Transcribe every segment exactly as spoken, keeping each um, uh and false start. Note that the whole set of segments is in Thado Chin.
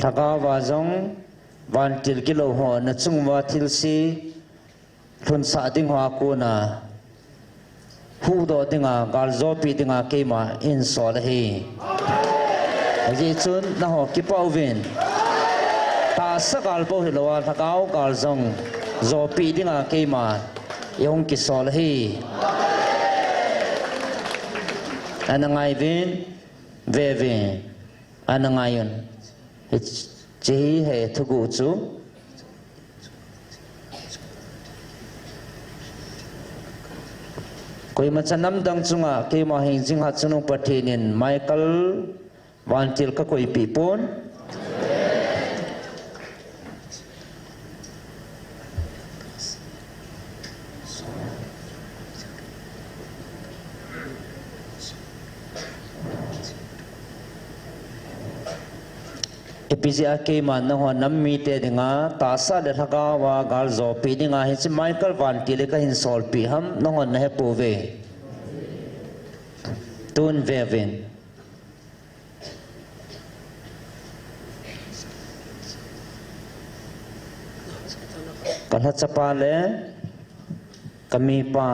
Lhagao va jong vantil gilou ho nachung uva thilse lhunsah ding hoa kona huhdoh dinga, galjopi dinga keima eihin sol ahi. Hijeh chun nangho kipah uvin. Tahsa gal bou hilou a, lhagao gal jong jopi dinga keima eihung kisol ahi. Ana ngai uvin, ve uvin, ana ngai un. Hiche hi thuguh chu. Koimacha namdang chunga keima hi jingkah chun Pathen in Michael vantil kakoipeh pon. Ipi jeh a keiman nangho nam mite dinga tahsa le lhagao a gal jopi dinga hiche Michael vantil hi kahin solpeh ham, nangho nahe pouve. Tun ve uvin. Ka lhachapa le ka mipa,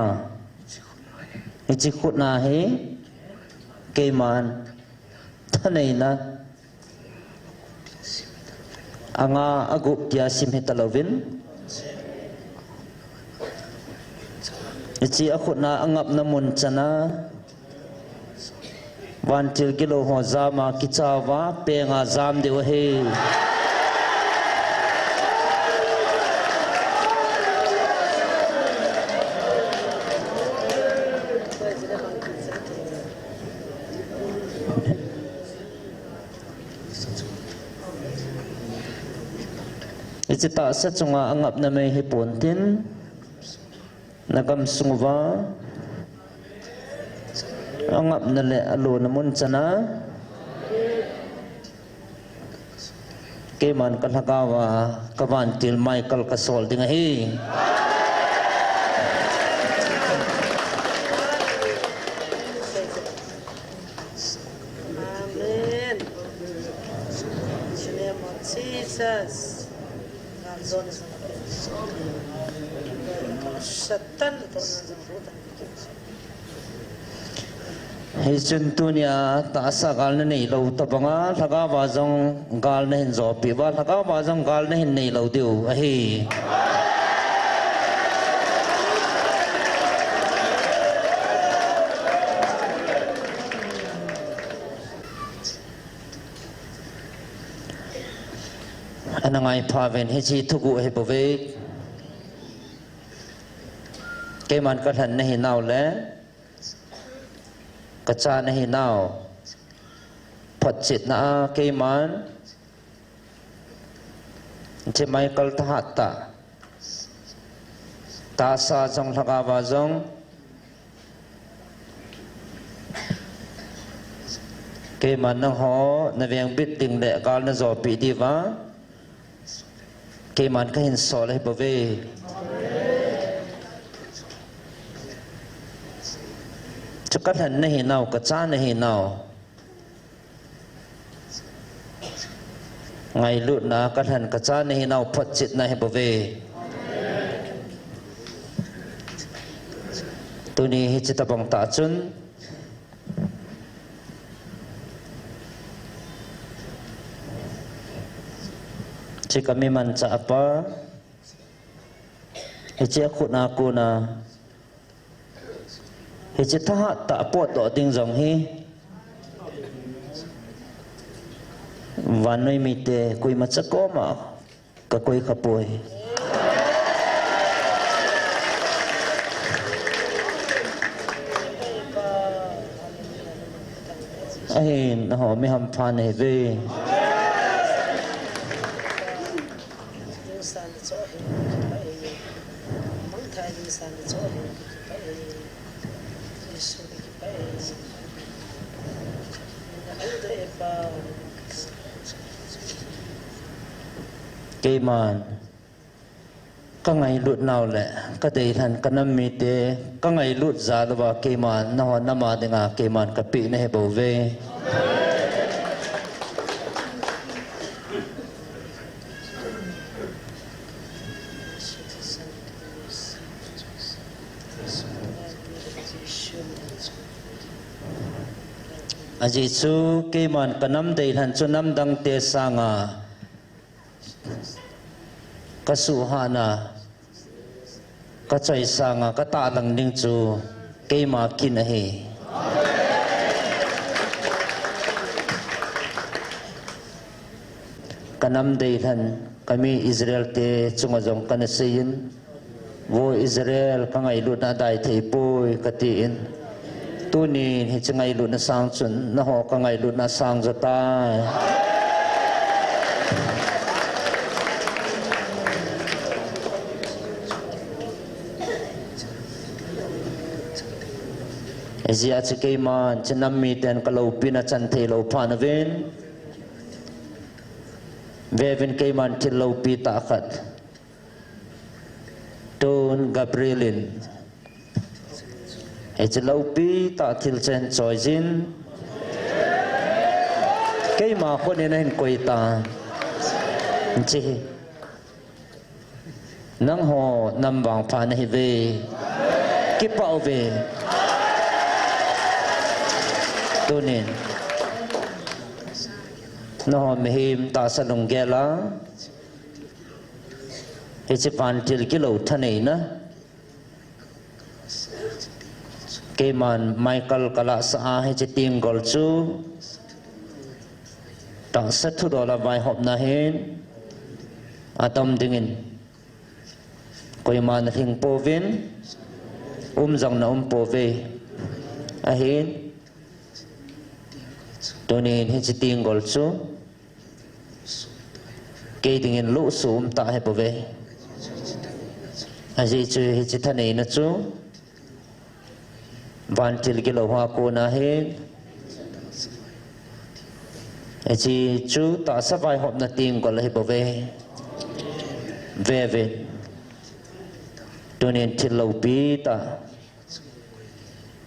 hiche khut na hi keiman thaneina anga agup tia sim hita louvin, hiche akhut na angapna mun chana vantil gilou ho jama kicha uva penga jam diu ahi. Hiche tahsa chunga angapna mei hipon tin, nagam sung uva angapna le alona mun chana keiman ka lhagao a ka vantil Michael kasol ding ahi. Amen. In the name of Jesus. Satan. Hichun tunia tahsa gal nanei lou tobanga, lhagao va jong gal nahin jopi uva, lhagao va jong gal nahin nei lou diu ahi. Ana ngai pha uvin, hiche thuguh ahi bouve. Keiman ka lhen nahi nau le ka cha nahi nau photchetna a keiman hiche Michael thahat tah, tahsa jong lhagao va jong keiman nangho na vengbit ding le gal na jopi diuva keiman kahin sol ahi bouve. Chu ka lhen nahi nau, ka cha nahi nau. Ngailutna ka lhen ka cha nahi nau photchetna ahi bouve. Tuni hiche tobang tah chun hiche ka mi manchah pa, hiche akhut a kona hiche thahat tah potdoh ding jong hi vannoi mite koimacha koma ka koi kha poi. Ahin, nangho mi hampha nahiuve. Keiman ka ngailut nau le ka deilhen ka nam mite ka ngailut jal uva keiman nangho nam a dinga keiman ka pehna ahi bouve. Ajeh chu keiman kanam deilhen chu namdangte sanga kasuhhatna, kachoisanga katahlang ding chu keima kin ahi. Kanam deilhen kami Israel te chunga jong kana seiyin, Vo Israel, kangailutna adai theipoi, katin. Tunin hiche ngailutna sang chun nangho kangailutna sang jotai. Ajeh chu keiman hiche nam miten kaloupina chan theilou phat nauvin, veuvin keiman thil loupitah khat, tun Gabriel in hiche loupitah thilchen choiyin, keima khut in ahin koitan, hiche hi nangho nam vangpha nahiuve, kipah uve. Tunin nangho mihem tahsa lunggel a hiche vantil gilou thaneina, keiman Michael kalahsah a hiche tenggol chu tahsa thudola vaihopna hin atam dingin koiman alhing pouvin, um jong naum pouve. Ahin, tunin hiche tenggol chu kei dingin lohsuh umtah ahibouve. Ajeh chu hiche thaneina chu vantil gilou hoa kona ahi. Hiche chu tahsa vaihopna tenggol ahibouve. Veuvin, tunin thil loupitah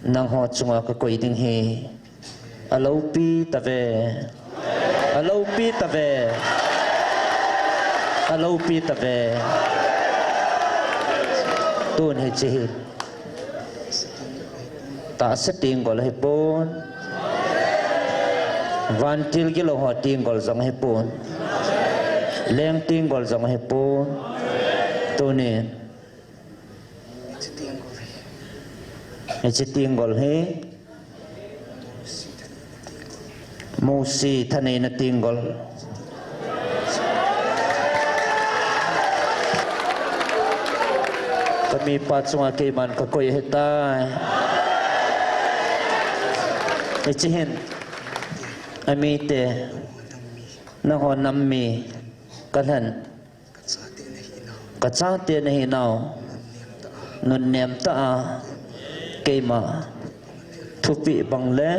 nangho chunga kakoi ding hi aloupi tauve, aloupi tauve, aloupi tauve. Tun hiche hi tahsa tenggol ahipon, vantil gilou ho tenggol jong ahipon, leng tenggol jong ahipon. Tunin hiche tenggol hi Mosi thaneina tenggol. Kamipa chunga keiman kakoi ahitai. Hiche hin amite, nangho nam mi kalhen, kachate nahinau, nunnem tah a keima thupeh bang le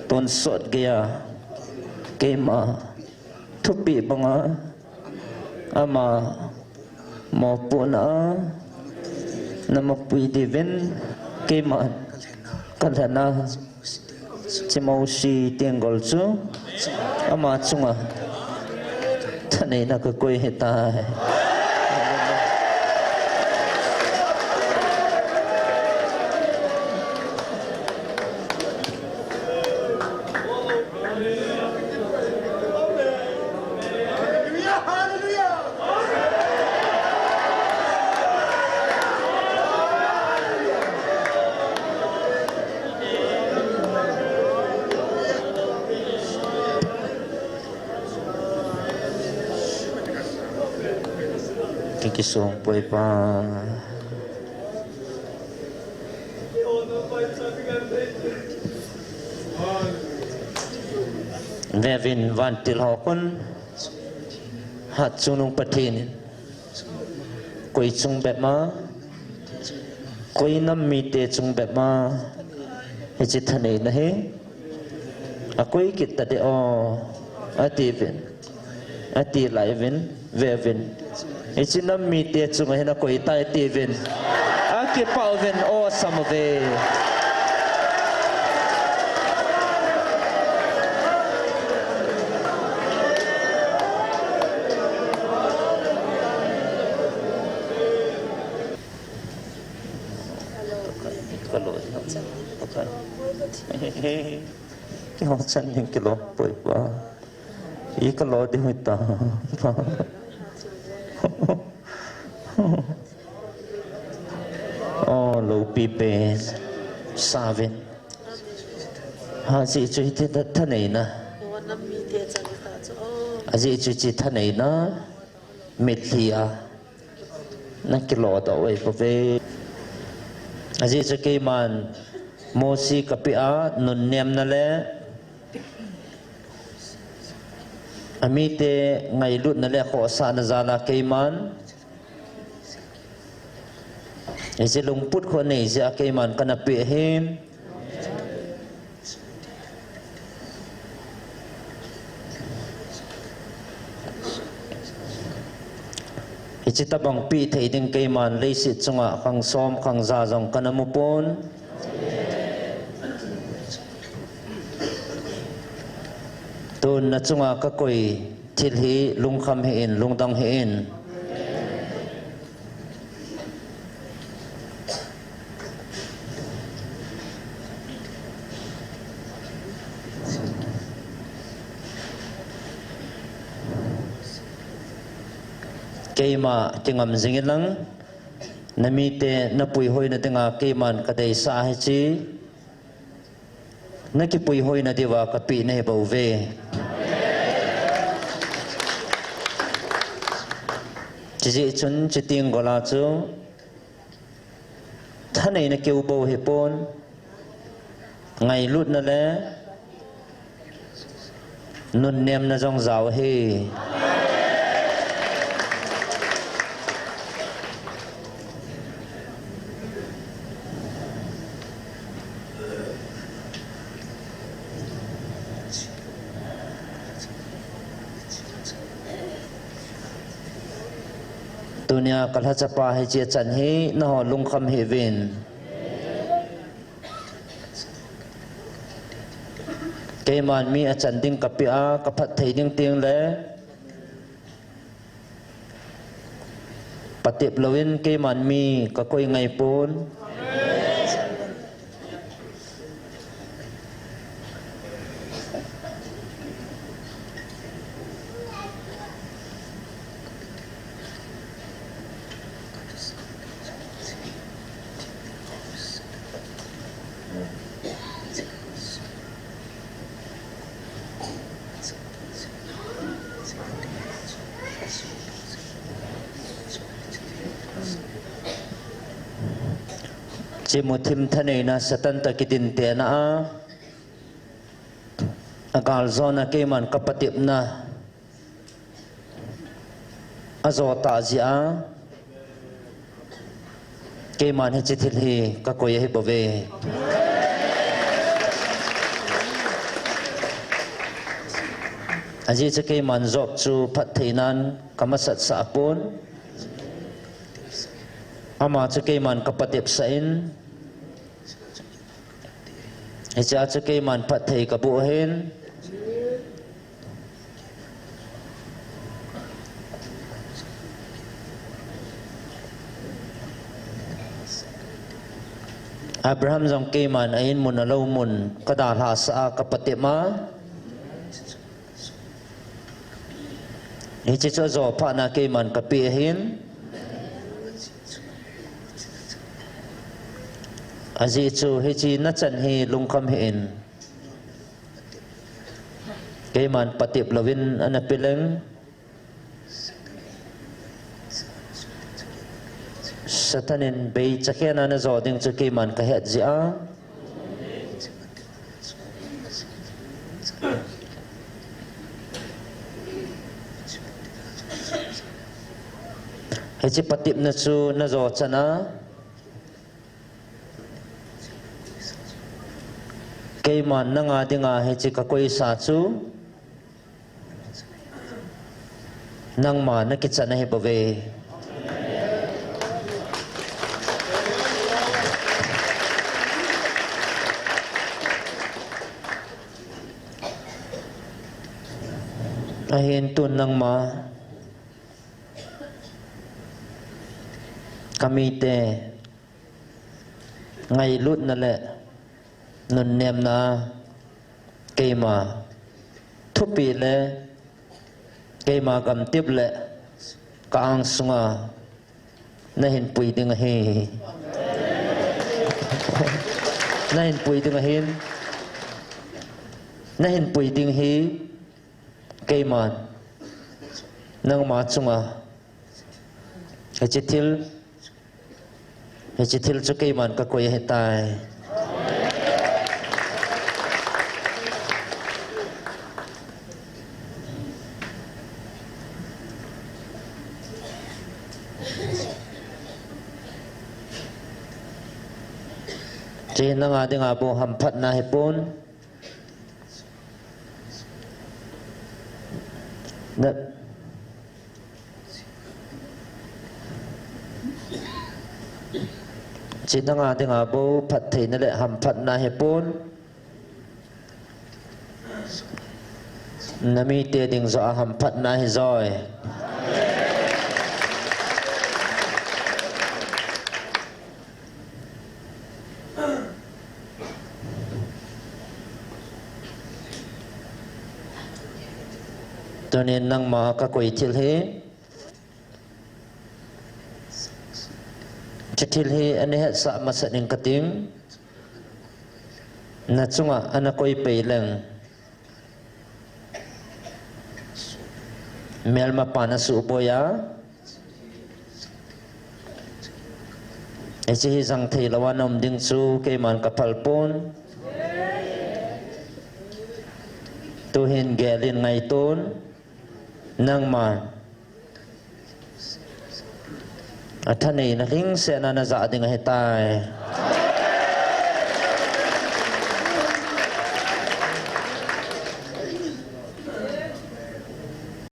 tonsot geiya keima thupeh banga ama mopohna a namapui diuvin keiman kalhena hiche Mosi tenggol chu ama chunga thaneina kakoi ahitai. Kakisong poi pa. Veuvin vantil ho khun hatchungnung Pathen in koi chung bep ma, koi nam mite chung bep ma hiche thaneina hi akoi kit tadeh o, atiuvin. Ati lai uvin, veuvin. Hiche nam mite chunga hin akoi tai tiuvin. Akipah uvin, o, asam uve. Kihong chan ding kilo poi pa. I kalo ding hita. Oh, lopi pen. Savin. Ha, si chu hiti ta thaneina. Aji chu chi thaneina. Mitlhi a. Na kilo ta oi pa ve. Aji chu keiman. Mosi kapi a, nunnemna le. Amite ngailutna le khosahna jala keiman. Hiche lungput kho nei jeh a keiman kana pe ahin. Hiche tabang pe thei ding keiman leiset chunga khang som khang ja jong kana mu pon. Tun na chunga ka koi thil hi lungkham hih in, lungdong hih in. Keima kingam jing in lang, na mite na puihoina dinga keiman ka deisah ahi chi. Na kipuihoina diuva ka peh nahi bou ve. Chijeh chun chiteng gola chu thaneina keu bou hipon, ngailutna le nunnemna jong jao ahi. Tunia ka lhachapa hiche chan hi nangho lungkham hih uvin. Keiman mi achan ding ka peh a, ka phatthei ding teng le patep louvin keiman mi ka koi ngai pon. Hiche muthim thaneina Satan toh kidintena a, agaljona keiman ka patepna ajo tah jeh a, keiman hiche thil hi ka koi ahi bouve. Ajeh chu keiman Job chu phattheinan ka masatsah pon. Ama chu keiman ka patepsah in. Hichea chu keiman phatthei ka boh ahin. Abraham jong keiman a in mun a lou mun ka dalhasah a ka patep a. Hiche chu ajo phatna keiman ka peh ahin. Ajeh chu hiche na chan hi lungkham hih in. Keiman patep louvin ana pe leng. Satan in bei chakhen a na jo ding chu keiman ka het jeh a. Hiche patepna chu na jo chan a. Keiman nanga dinga hiche ka koisa chu. Nangma na kichan ahi bouve. Ahin tun nangma ka mite ngailutna le nunnemna Keima thupi le keima gamtip le ka angsunga nahin pui ding ahi. Nahin pui ding ahin. Nahin pui ding hi keiman nangma chunga hiche thil, hiche thil chu keiman kakoi ahitai. Hiche nanga dinga bou hamphatna ahipon. Na, hiche nanga dinga bou phattheina le hamphatna ahipon. Namite ding joh a hamphatna ahi joi. Tunin nangma kakoi thil hi, hiche thil hi ana hetsah masat ing kating, nachunga ana koi pei leng. Melmapan asuhboi a, hiche hi jang theilou a naum ding chu keiman kaphal pon. Tuhin gelin ngaiton, nangman athaneina lhingsetna najah ding ahitai.